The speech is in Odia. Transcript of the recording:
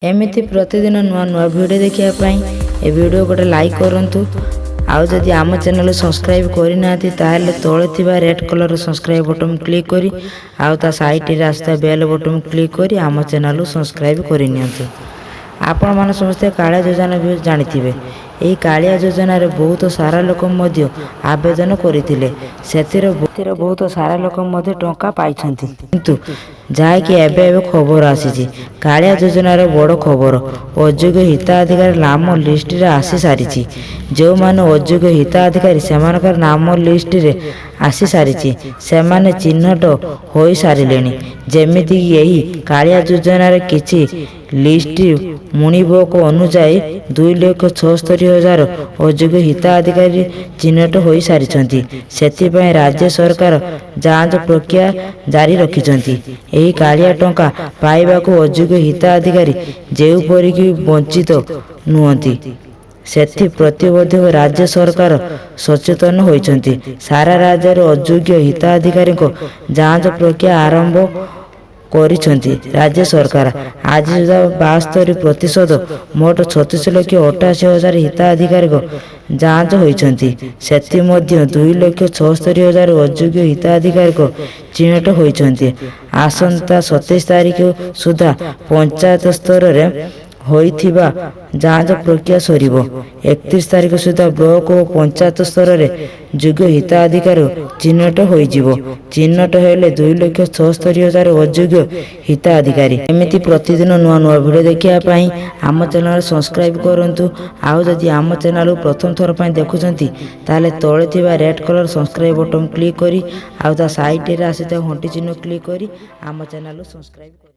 ଏମିତି ପ୍ରତିଦିନ ନୂଆ ନୂଆ ଭିଡ଼ିଓ ଦେଖିବା ପାଇଁ ଏ ଭିଡ଼ିଓ ଗୋଟେ ଲାଇକ୍ କରନ୍ତୁ। ଆଉ ଯଦି ଆମ ଚ୍ୟାନେଲ୍ ସବସ୍କ୍ରାଇବ୍ କରିନାହାନ୍ତି, ତାହେଲେ ତଳେ ଥିବା red colour subscribe button click କରି ଆଉ ତା ସାଇଡ଼ରେ ଆସୁଥିବା ବେଲ୍ ବଟନ୍ କ୍ଲିକ୍ କରି ଆମ ଚ୍ୟାନେଲ୍କୁ ସବସ୍କ୍ରାଇବ୍ କରିନିଅନ୍ତୁ। ଆପଣମାନେ ସମସ୍ତେ କାଳିଆ ଯୋଜନା ବି ଜାଣିଥିବେ। ଏହି କାଳିଆ ଯୋଜନାରେ ବହୁତ ସାରା ଲୋକ ମଧ୍ୟ ଆବେଦନ କରିଥିଲେ। ସେଥିରେ ବହୁତ ସାରା ଲୋକ ମଧ୍ୟ ଟଙ୍କା ପାଇଛନ୍ତି। କିନ୍ତୁ ଯାହାକି ଏବେ ଏବେ ଖବର ଆସିଛି, କାଳିଆ ଯୋଜନାର ବଡ଼ ଖବର, ଅଯୋଗ୍ୟ ହିତାଧିକାରୀ ନାମ ଲିଷ୍ଟରେ ଆସିସାରିଛି। ଯେଉଁମାନେ ଅଯୋଗ୍ୟ ହିତାଧିକାରୀ, ସେମାନଙ୍କର ନାମ ଲିଷ୍ଟରେ ଆସିସାରିଛି। ସେମାନେ ଚିହ୍ନଟ ହୋଇସାରିଲେଣି। ଯେମିତିକି ଏହି କାଳିଆ ଯୋଜନାରେ କିଛି ଲିଷ୍ଟ ମୁତାବକ ଅନୁଯାୟୀ 2,76,000 ଅଯୋଗ୍ୟ ହିତାଧିକାରୀ ଚିହ୍ନଟ ହୋଇସାରିଛନ୍ତି। ସେଥିପାଇଁ ରାଜ୍ୟ ସରକାର ଯାଞ୍ଚ ପ୍ରକ୍ରିୟା ଜାରି ରଖିଛନ୍ତି। ଏହି କାଳିଆ ଟଙ୍କା ପାଇବାକୁ ଅଯୋଗ୍ୟ ହିତାଧିକାରୀ ଯେପରିକି ବଞ୍ଚିତ ନୁହନ୍ତି, ସେଥିପ୍ରତି ମଧ୍ୟ ରାଜ୍ୟ ସରକାର ସଚେତନ ହୋଇଛନ୍ତି। ସାରା ରାଜ୍ୟରେ ଅଯୋଗ୍ୟ ହିତାଧିକାରୀଙ୍କ ଯାଞ୍ଚ ପ୍ରକ୍ରିୟା ଆରମ୍ଭ କରିଛନ୍ତି ରାଜ୍ୟ ସରକାର। ଆଜି ସୁଦ୍ଧା 72%, ମୋଟ 36,88,000 ହିତାଧିକାରୀଙ୍କ ଯାଞ୍ଚ ହୋଇଛନ୍ତି। ସେଥିମଧ୍ୟ 2,76,000 ଅଯୋଗ୍ୟ ହିତାଧିକାରୀଙ୍କ ଚିହ୍ନଟ ହୋଇଛନ୍ତି। ଆସନ୍ତା 27 ତାରିଖ ସୁଦ୍ଧା ପଞ୍ଚାୟତ ସ୍ତରରେ ହୋଇଥିବା ଯାଞ୍ଚ ପ୍ରକ୍ରିୟା ସରିବ। 31 ତାରିଖ ସୁଦ୍ଧା ବ୍ଲକ ଓ ପଞ୍ଚାୟତ ସ୍ତରରେ ଯୋଗ୍ୟ ହିତାଧିକାରୀ ଚିହ୍ନଟ ହୋଇଯିବ। ଚିହ୍ନଟ ହେଲେ 2,76,000 ଅଯୋଗ୍ୟ ହିତାଧିକାରୀ। ଏମିତି ପ୍ରତିଦିନ ନୂଆ ନୂଆ ଭିଡ଼ିଓ ଦେଖିବା ପାଇଁ ଆମ ଚ୍ୟାନେଲ୍ ସବସ୍କ୍ରାଇବ୍ କରନ୍ତୁ। ଆଉ ଯଦି ଆମ ଚ୍ୟାନେଲକୁ ପ୍ରଥମ ଥର ପାଇଁ ଦେଖୁଛନ୍ତି, ତାହେଲେ ତଳେ ଥିବା red colour subscribe button click କରି ଆଉ ତା ସାଇଡ଼ରେ ଆସିଥିବା ଘଣ୍ଟି ଚିହ୍ନ କ୍ଲିକ୍ କରି ଆମ ଚ୍ୟାନେଲକୁ ସବସ୍କ୍ରାଇବ୍।